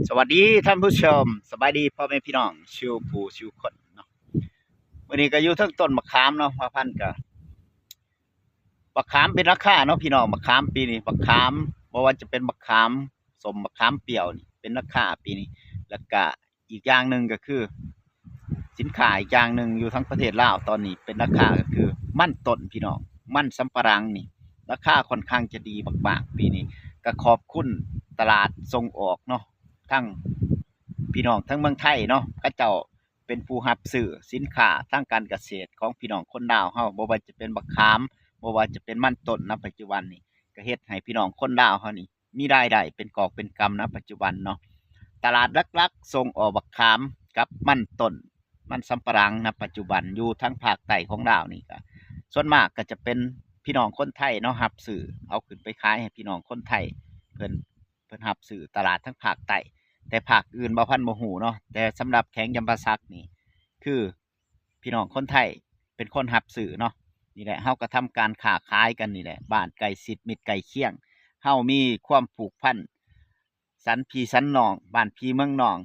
ສະຫວັດດີທ່ານຜູ້ຊົມ ສະບາຍດີພໍ່ແມ່ພີ່ນ້ອງສູ່ຜູ້ສູ່ຄົນເນາະ. ມື້ນີ້ກໍຢູ່ເທິງຕົ້ນບັກຂາມເນາະ ວ່າພັນກໍ ບັກຂາມເປັນລາຄາເນາະພີ່ນ້ອງ. ບັກຂາມປີນີ້ ບັກຂາມ ບໍ່ວ່າຈະເປັນບັກຂາມສົ້ມ ບັກຂາມປ່ຽວນີ້ເປັນລາຄາປີນີ້. ແລ້ວກະອີກຢ່າງໜຶ່ງກໍຄື ສິນຄ້າອີກຢ່າງໜຶ່ງຢູ່ທາງປະເທດລາວຕອນນີ້ເປັນລາຄາ ກໍຄືມັນຕົ້ນພີ່ນ້ອງ, ມັນສຳປະຫຼັງນີ້ລາຄາຄ່ອນຂ້າງຈະດີມາກໆປີນີ້. ກໍຂອບຄຸນຕະຫຼາດສົ່ງອອກເນາະ ທັງພີ່ນ້ອງທາງເມືອງໄທເນາະ ເຂົາເຈົ້າ ເປັນຜູ້ຮັບຊື້ສິນຄ້າທາງການກະເສດຂອງພີ່ນ້ອງຄົນລາວເຮົາ, ບໍ່ວ່າຈະເປັນບັກຂາມ, ບໍ່ວ່າຈະເປັນມັນຕົ້ນ. ນະປັດຈຸບັນນີ້ ກໍເຮັດໃຫ້ພີ່ນ້ອງຄົນລາວເຮົານີ້ມີລາຍໄດ້ເປັນກອບເປັນກຳນະປັດຈຸບັນເນາະ. ຕະຫຼາດຫຼັກໆສົ່ງອອກບັກຂາມກັບມັນຕົ້ນ, ມັນສຳປະຫຼັງນະປັດຈຸບັນຢູ່ທາງພາກໃຕ້ຂອງລາວນີ້ ກໍສ່ວນມາກກໍຈະເປັນພີ່ນ້ອງຄົນໄທເນາະ ຮັບຊື້ເອົາຂຶ້ນໄປຂາຍໃຫ້ພີ່ນ້ອງຄົນໄທເພິ່ນ ເພິ່ນຮັບຊື້ຕະຫຼາດທາງພາກໃຕ້, ແຕ່ພາກອື່ນບໍ່ ພັນບໍ່ຮູ້ເນາະ. ແຕ່ສຳລັບແຂວງຈຳປາສັກນີ້ ຄືພີ່ນ້ອງຄົນໄທເປັນຄົນຮັບຊື້ເນາະ. ນີ້ແຫຼະ ເຮົາກໍທຳການຄ້າຂາຍກັນນີ້ແຫຼະ ບ້ານໃກ້ຊິດມິດໃກ້ຄຽງ, ເຮົາມີຄວາມຜູກພັນສັນພີ່ສັນນ້ອງ ບ້ານພີ່ເມືອງນ້ອງ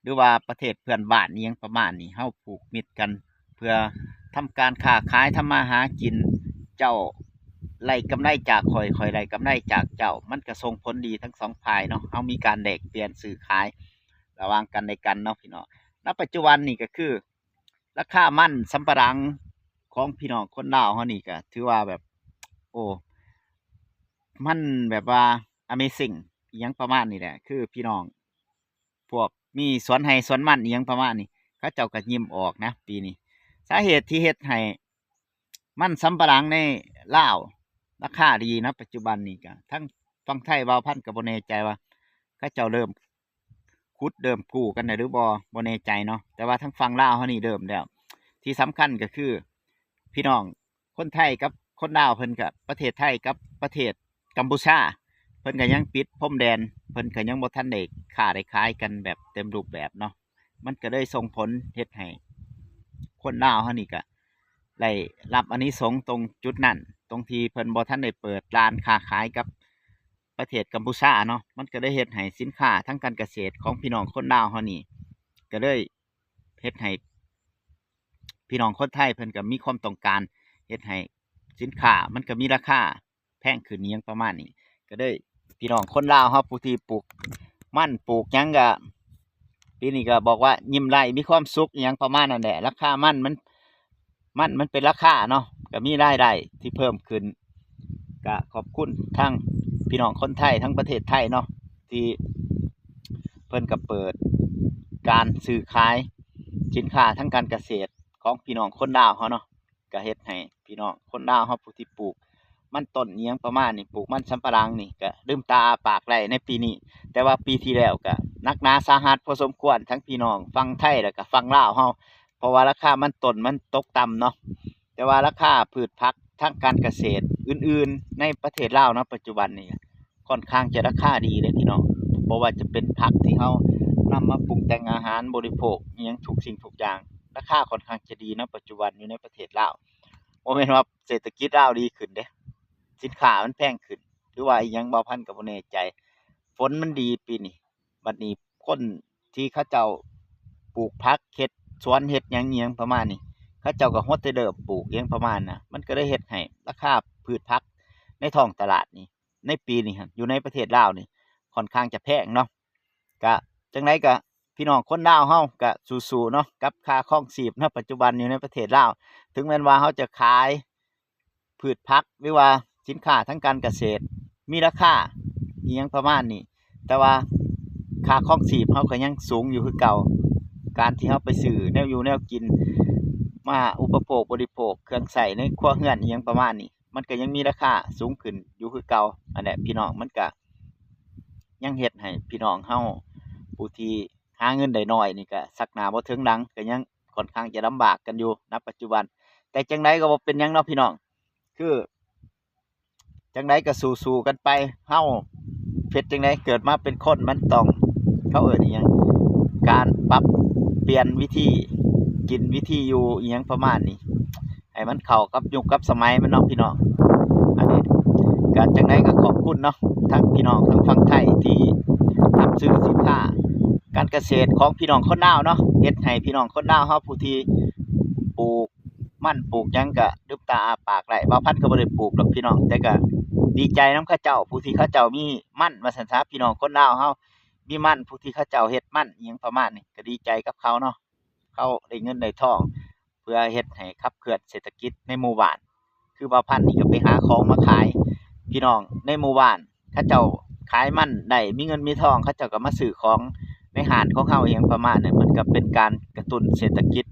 ຫຼືວ່າປະເທດເພື່ອນບ້ານອີ່ຫຍັງປະມານນີ້ ເຮົາຜູກມິດກັນເພື່ອທຳການຄ້າຂາຍ ທຳມາຫາກິນ. ເຈົ້າໄດ້ກຳໄລຈາກຂ້ອຍ ຂ້ອຍໄດ້ກຳໄລຈາກເຈົ້າ ມັນກໍສົ່ງຜົນດີທັງສອງຝ່າຍເນາະ. ເຮົາມີການແລກປ່ຽນຊື້ຂາຍລະຫວ່າງກັນແລະກັນເນາະພີ່ນ້ອງ. ນະປັດຈຸບັນນີ້ກໍຄື ລາຄາມັນສຳປະຫຼັງຂອງພີ່ນ້ອງຄົນລາວເຮົານີ້ກໍຖືວ່າແບບ ໂອ້ ມັນແບບວ່າ amazing ອີ່ຫຍັງປະມານນີ້ແຫຼະ. ຄືພີ່ນ້ອງພວກມີສວນໄຮ່ສວນມັນອີ່ຫຍັງປະມານນີ້ ເຂົາເຈົ້າກໍຍິ້ມອອກນະປີນີ້. ສາເຫດທີ່ເຮັດໃຫ້ມັນສຳປະຫຼັງໃນລາວລາຄາດີນະປັດຈຸບັນນີ້ ກໍທາງຝັ່ງໄທ ບ່າວພັນກໍບໍ່ແນ່ໃຈວ່າເຂົາເຈົ້າເລີ່ມ ຂຸດເລີ່ມກູ້ກັນແລ້ວຫຼືບໍ່ ບໍ່ແນ່ໃຈເນາະ. ແຕ່ວ່າທາງຝັ່ງລາວເຮົານີ້ເລີ່ມແລ້ວ. ທີ່ສຳຄັນກໍຄືພີ່ນ້ອງຄົນໄທກັບຄົນລາວເພິ່ນກໍ ປະເທດໄທກັບປະເທດກຳປູຊາ ເພິ່ນກໍຍັງປິດພົມແດນ, ເພິ່ນກໍຍັງບໍ່ທັນໄດ້ຄ້າໄດ້ຂາຍກັນແບບເຕັມຮູບແບບເນາະ. ມັນກໍເລີຍສົ່ງຜົນເຮັດໃຫ້ຄົນລາວເຮົານີ້ກໍໄດ້ຮັບອານິສົງຕົງຈຸດນັ້ນ, ຕົງທີ່ເພິ່ນບໍ່ທັນໄດ້ເປີດລານຄ້າຂາຍກັບ ປະເທດກຳປູຊາເນາະ. ມັນກໍໄດ້ເຮັດໃຫ້ສິນຄ້າທາງການກະເສດຂອງພີ່ນ້ອງຄົນລາວເຮົານີ້ ກໍເລີຍເຮັດໃຫ້ພີ່ນ້ອງຄົນໄທເພິ່ນກໍມີຄວາມຕ້ອງການ, ເຮັດໃຫ້ສິນຄ້າມັນກໍມີລາຄາແພງຂຶ້ນອີ່ຫຍັງປະມານນີ້. ກໍເລີຍ ພີ່ນ້ອງຄົນລາວເຮົາຜູ້ທີ່ປູກມັນ ປູກຫຍັງ ກໍປີນີ້ກໍບອກວ່າຍິ້ມໄດ້ ມີຄວາມສຸກອີ່ຫຍັງປະມານນັ້ນແຫຼະ. ລາຄາມັນ ມັນ ມັນ ມັນເປັນລາຄາເນາະ ກໍມີລາຍໄດ້ທີ່ເພີ່ມຂຶ້ນ. ກໍຂອບຄຸນທັງພີ່ນ້ອງຄົນໄທ ທັງປະເທດໄທເນາະ ທີ່ເພິ່ນກໍເປີດການຊື້ຂາຍສິນຄ້າທາງການກະເສດຂອງພີ່ນ້ອງຄົນລາວເຮົາເນາະ. ກໍເຮັດໃຫ້ພີ່ນ້ອງຄົນລາວເຮົາຜູ້ທີ່ປູກມັນຕົ້ນອີ່ຫຍັງປະມານນີ້ ປູກມັນສຳປະຫຼັງນີ້ ກໍລືມຕາອ້າປາກໄດ້ໃນປີນີ້. ແຕ່ວ່າປີທີ່ແລ້ວກໍໜັກໜາສາຫັດພໍສົມຄວນ ທັງພີ່ນ້ອງຝັ່ງໄທ ແລ້ວກໍຝັ່ງລາວເຮົາ ເພາະວ່າລາຄາມັນຕົ້ນມັນຕົກຕ່ຳເນາະ. ແຕ່ວ່າລາຄາພືດຜັກທາງການກະເສດອື່ນໆໃນປະເທດລາວນະປັດຈຸບັນນີ້ ຂ້ອນຂ້າງຈະລາຄາດີເດ້ພີ່ນ້ອງ. ບໍ່ວ່າຈະເປັນຜັກທີ່ເຮົານຳມາປຸງແຕ່ງອາຫານບໍລິໂພກອີ່ຫຍັງທຸກສິ່ງທຸກຢ່າງ ລາຄາຂ້ອນຂ້າງຈະດີນະປັດຈຸບັນຢູ່ໃນປະເທດລາວ. ບໍ່ແມ່ນວ່າເສດຖະກິດລາວດີຂຶ້ນເດ້, ສິນຄ້າມັນແພງຂຶ້ນ ຫຼືວ່າອີ່ຫຍັງ ບ່າວພັນກໍບໍ່ແນ່ໃຈ. ຝົນມັນດີປີນີ້ ບັດນີ້ຄົນທີ່ເຂົາເຈົ້າປູກຜັກ ເຮັດສວນເຮັດຫຍັງອີ່ຫຍັງປະມານນີ້ ເຂົາເຈົ້າກໍຫົວແຕ່ເລີ່ມປູກອີ່ຫຍັງປະມານນະ. ມັນກໍເລີຍເຮັດໃຫ້ລາຄາພືດຜັກໃນທ້ອງຕະຫຼາດນີ້ ໃນປີນີ້ຫັ້ນ ຢູ່ໃນປະເທດລາວນີ້ ຂ້ອນຂ້າງຈະແພງເນາະ. ກະຈັ່ງໃດກະ ພີ່ນ້ອງຄົນລາວເຮົາກະສູ້ໆເນາະ ກັບຄ່າຄອງຊີບນະປັດຈຸບັນຢູ່ໃນປະເທດລາວ. ເຖິງແມ່ນວ່າເຮົາຈະຂາຍ ພືດຜັກ ຫຼືວ່າສິນຄ້າທາງການກະເສດມີລາຄາອີ່ຫຍັງປະມານນີ້ ແຕ່ວ່າຄ່າຄອງຊີບເຮົາກໍຍັງສູງຢູ່ຄືເກົ່າ. ການທີ່ເຮົາໄປຊື້ແນວຢູ່ແນວກິນມາອຸປະໂພກບໍລິໂພກ ເຄື່ອງໃຊ້ໃນຄົວເຮືອນອີ່ຫຍັງປະມານນີ້ ມັນກໍຍັງມີລາຄາສູງຂຶ້ນຢູ່ຄືເກົ່າ. ອັນແຫຼະ ພີ່ນ້ອງ ມັນກະຍັງເຮັດໃຫ້ພີ່ນ້ອງເຮົາຜູ້ທີ່ ຫາເງິນໄດ້ໜ້ອຍນີ້ກະຊັກໜ້າບໍ່ເຖິງຫຼັງ ກະຍັງຂ້ອນຂ້າງຈະລຳບາກກັນຢູ່ນະປັດຈຸບັນ. ແຕ່ຈັ່ງໃດກໍບໍ່ເປັນຫຍັງເນາະພີ່ນ້ອງ ຄືຈັ່ງໃດກໍສູ້ໆກັນໄປ. ເຮົາເຮັດຈັ່ງໃດ ເກີດມາເປັນຄົນມັນຕ້ອງ ເຂົາເອີ້ນອີ່ຫຍັງ ການປັບປ່ຽນວິທີກິນ ວິທີຢູ່ອີ່ຫຍັງປະມານນີ້ ໃຫ້ມັນເຂົ້າກັບຍຸກກັບສະໄໝມັນເນາະພີ່ນ້ອງ. ອັນນີ້ກະຈັ່ງໃດກໍຂອບຄຸນເນາະ ທັງພີ່ນ້ອງທາງຝັ່ງໄທທີ່ຮັບຊື້ສິນຄ້າ ການກະເສດຂອງພີ່ນ້ອງຄົນລາວເນາະ ເຮັດໃຫ້ພີ່ນ້ອງຄົນລາວເຮົາຜູ້ທີ່ປູກມັນປູກຫຍັງກະລືມຕາອ້າປາກໄດ້. ບ່າວພັນກໍບໍ່ໄດ້ປູກດອກພີ່ນ້ອງ ແຕ່ກະດີໃຈນຳເຂົາເຈົ້າ ຜູ້ທີ່ເຂົາເຈົ້າມີມັນວ່າຊັ້ນຊະ ພີ່ນ້ອງຄົນລາວເຮົາມີມັນ ຜູ້ທີ່ເຂົາເຈົ້າເຮັດມັນອີ່ຫຍັງປະມານນີ້ ກໍດີໃຈກັບເຂົາເນາະ. ເຂົາໄດ້ເງິນໄດ້ທອງ ເພື່ອເຮັດໃຫ້ຂັບເຄື່ອນເສດຖະກິດໃນໝູ່ບ້ານ. ຄືບ່າວພັນນີ້ກໍໄປຫາຂອງມາຂາຍ ພີ່ນ້ອງໃນໝູ່ບ້ານ ເຂົາເຈົ້າຂາຍມັນໄດ້ ມີເງິນມີທອງ ເຂົາເຈົ້າກໍມາຊື້ຂອງໃນຮ້ານຂອງເຮົາອີ່ຫຍັງປະມານນັ້ນ. ມັນກໍເປັນການກະຕຸ້ນເສດຖະກິດ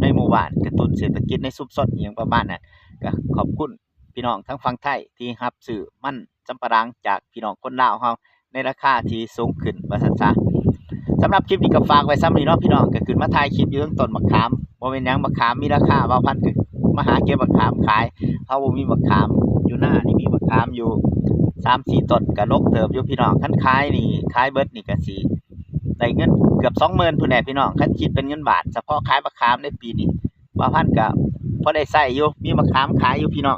ໃນໝູ່ບ້ານ ກະຕຸ້ນເສດຖະກິດໃນຊຸມຊົນອີ່ຫຍັງປະມານນັ້ນ. ກໍຂອບຄຸນ ພີ່ນ້ອງທາງຝັ່ງໄທທີ່ຮັບຊື້ມັນສຳປະຫຼັງຈາກພີ່ນ້ອງຄົນລາວເຮົາໃນລາຄາທີ່ສູງຂຶ້ນວ່າຊັ້ນຊະ. ສຳລັບຄລິບນີ້ກໍຝາກໄວ້ສ່ຳນີ້ເນາະພີ່ນ້ອງ ກໍຂຶ້ນມາຖ່າຍຄລິບຢູ່ເທິງຕົ້ນໝາກຂາມ ບໍ່ແມ່ນຫຍັງ ໝາກຂາມມີລາຄາ ບ່າວພັນກໍມາຫາເກັບໝາກຂາມຂາຍ. ເຮົາບໍ່ມີໝາກຂາມ ຢູ່ນານີ້ມີໝາກຂາມຢູ່ສາມສີ່ຕົ້ນ ກໍດົກເຕີບຢູ່ພີ່ນ້ອງ. ຄັນຂາຍນີ້ ຂາຍເບິດນີ້ກໍຊິໄດ້ເງິນເກືອບສອງໝື່ນພຸ້ນແຫຼະພີ່ນ້ອງ ຄັນຄິດເປັນເງິນບາດ. ສະເພາະຂາຍໝາກຂາມໃນປີນີ້ ບ່າວພັນກໍພໍໄດ້ໃຊ້ຢູ່ ມີໝາກຂາມຂາຍຢູ່ພີ່ນ້ອງ.